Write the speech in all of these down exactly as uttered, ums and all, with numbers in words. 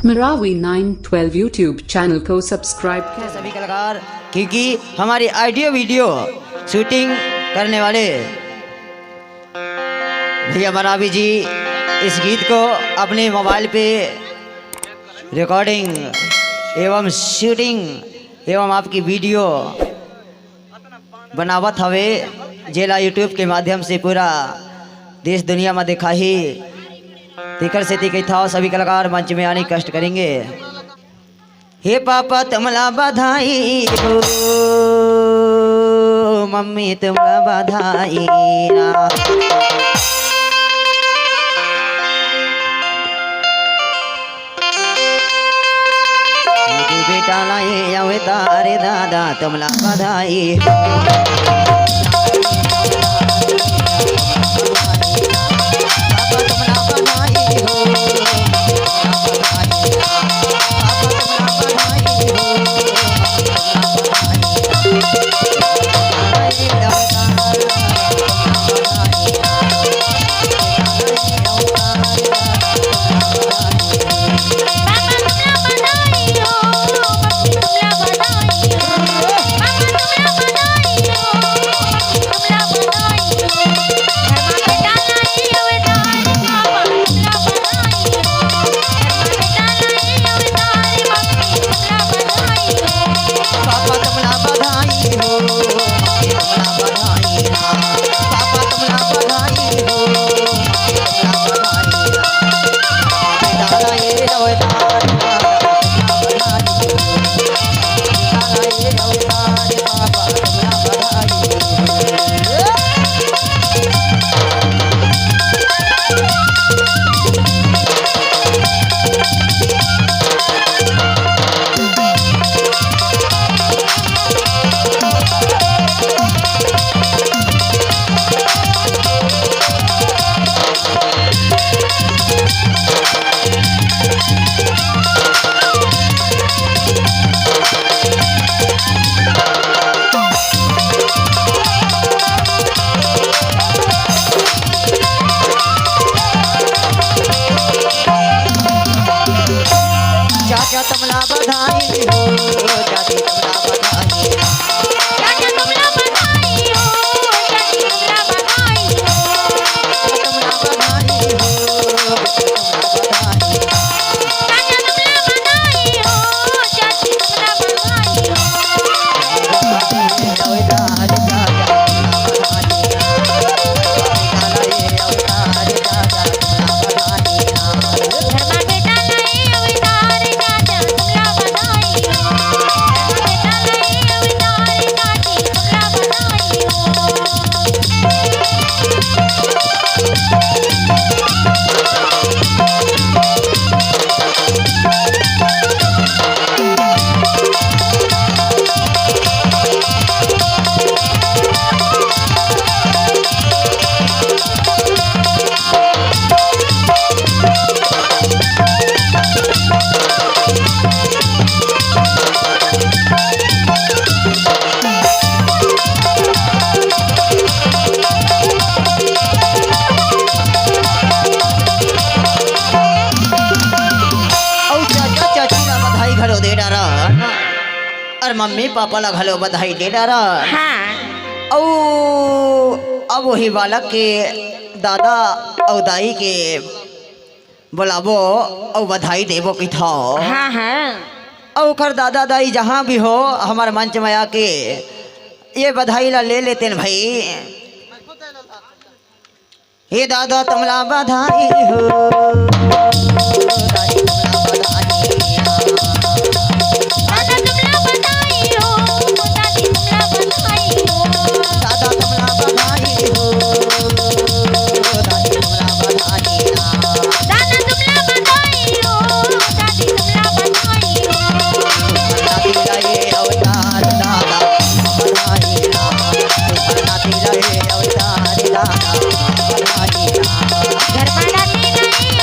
Marawi nine twelve YouTube channel को subscribe करें। सभी कलाकार, क्योंकि हमारी audio video shooting करने वाले भैया मरावी जी इस गीत को अपने mobile पे recording एवं shooting एवं आपकी video बनावत हवे, जेला YouTube के माध्यम से पूरा देश दुनिया में दिखाही। तेकर सेती कहिथव सभी कलाकार मंच में आने कष्ट करेंगे। हे पापा तुमला बधाई हो, मम्मी तुमला बधाई ना। दीदी बेटा ला ये अवतार दादा तुमला बधाई हो। चाचा तुमला बधाई हो, चाची तुमला बधाई। चाचा तुमला बधाई हो, चाची तुमला बधाई हो। तुमला बधाई हो, तुमला बधाई। चाचा तुमला बधाई हो, चाची तुमला बधाई हो। अउ चाचा चाची ला बधाई घलो दे डारा, अउ मम्मी पापा ला घलो बधाई दे डारा। हाँ। अउ अब वही बालक के दादा अउ दाई के बुलाबो अउ बधाई देबो कहिथव। हाँ, हाँ। अउ ओकर दादा दाई जहाँ भी हो, हमर मंच में आके ये बधाई ला ले लेतेन भाई। हे दादा तुमला बधाई हो। दादा तुमला बधाई हो, दादी तुमला बधाई हो। दादा तुमला बधाई हो, दादी तुमला बधाई ना। दादा तुमला बधाई हो, दादी तुमला बधाई हो। दादी ला ये अवतार दादा बधाई ना। दादी ला ये अवतार दादा बधाई ना। घर में दादी ला ये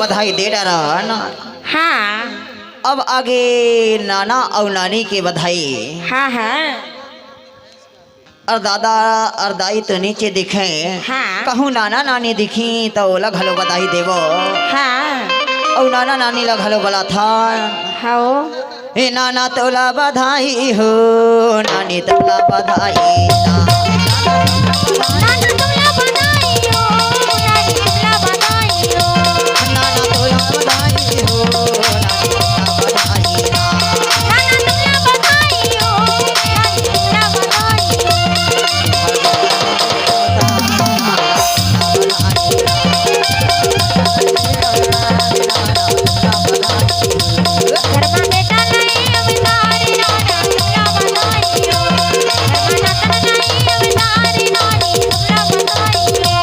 बधाई दे डरन। हाँ। अब आगे नाना अउ नानी के बधाई। हाँ, हाँ। अउ दादा अउ दाई तो नीचे दिखे। हाँ। कहूँ नाना नानी दिखी त ओला घलो बधाई देबो। हाँ। अउ नाना नानी ला घलो बलाथन। हाँ। ए नाना तोला बधाई हो, नानी तोला बधाई ना। नाना तोला बधाई हो, नानी तोला बधाई हो। नाना तोला बधाई हो, नानी तोला बधाई ना। नाना तोला बधाई हो, नानी तोला बधाई हो।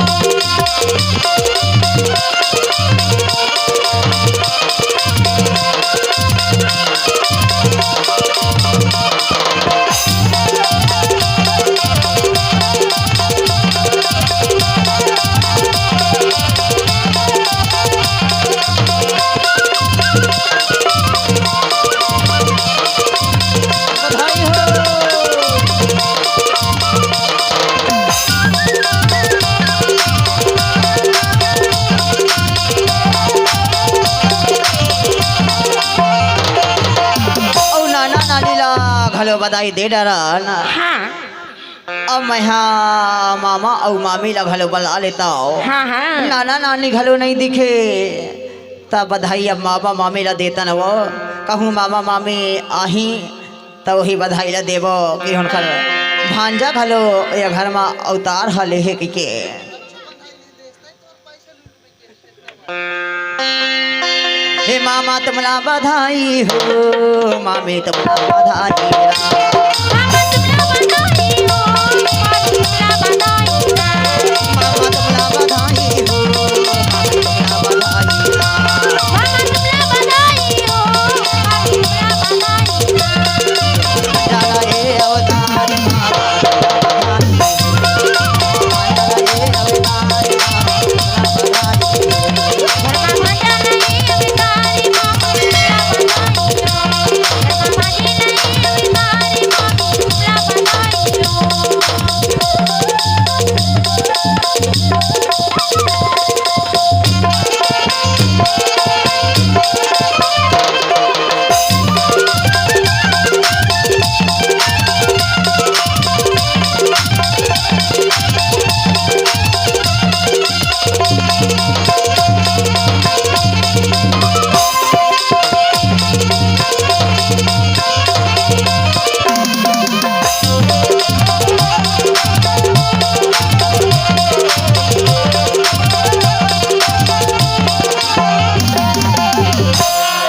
अउ नाना नानी ला घलो बधाई दे डरन। हाँ। अब मैं हा मामा अउ मामी ला घलो बला लेता हूँ। हाँ, हाँ। नाना नानी घलो नहीं दिखे, त बधाई अब मामा मामी ला देता न वो। कहूँ मामा मामी आही त वही बधाई ला देबो कि उनकर भांजा घलो ये घर मा अवतार ह लेहे कहिके। हे मामा तुमला बधाई हो, मामी तुमला बधाई हो। मामा तुमला बधाई हो, मामी तुमला बधाई हो।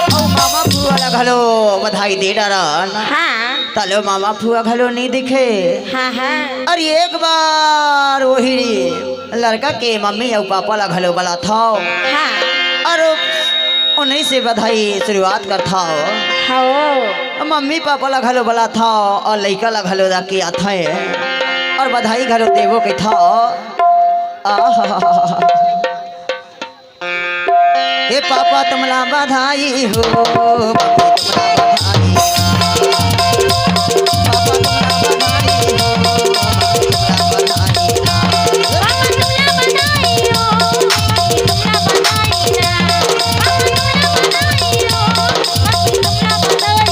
अउ मामा फुआ ला घलो बधाई दे डरन। हाँ। तले मामा फुआ घलो नी दिखे। हाँ, हाँ। अरे एक बार वही लड़का के मम्मी अउ पापा ला घलो बलाथव। हाँ। अउ उन्हीं से बधाई शुरुआत करथव। हाँ। मम्मी पापा ला घलो बलाथव अउ लइका ला घलो जाके आथे अउ बधाई घलो देबो कहिथव। आहा। हे पापा तुमला बधाई हो, मम्मी तुमला बधाई। पापा तुमला बधाई हो, मम्मी तुमला बधाई।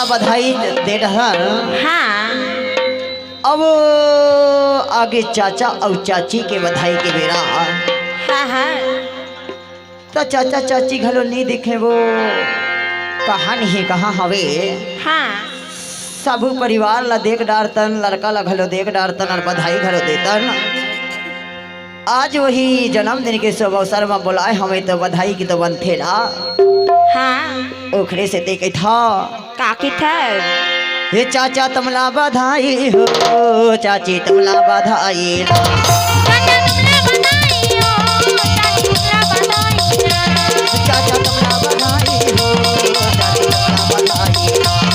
बधाई दे डहर। हाँ। अब आगे चाचा अउ चाची के बधाई के बेरा। हाँ, हाँ। त चाचा चाची घलो नी दिखे वो, कहाँ नहीं कहाँ हवे। हाँ। सबू परिवार ला देख डारतन, लड़का ला घलो देख डारतन अउ बधाई घलो देतन। आज वही जन्मदिन के शुभ अवसर म बोलाए हवे त बधाई के तो बनथे ना। हाँ। ओखरे सेती कहिथा। का कहिथा? हे चाचा तुमला बधाई हो, चाची तुमला बधाई हो। चाचा तुमला बधाई हो, चाची तुमला बधाई हो।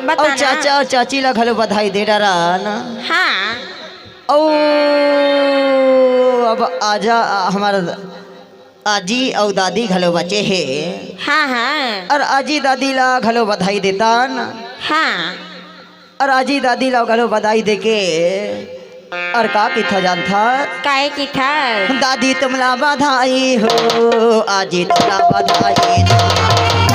बता अउ ना। चाचा अउ चाची ला घलो बधाई दे डरन। हाँ। अउ अब आजा, हमर आजी अउ दादी घलो बचे हे। हाँ, हाँ। अउ आजी दादी ला घलो बधाई देतन। हाँ। अउ आजी दादी ला घलो बधाई देके अउ का किथा जानथा? काय किथा? दादी तुमला बधाई हो, आजी तुमला बधाई हो।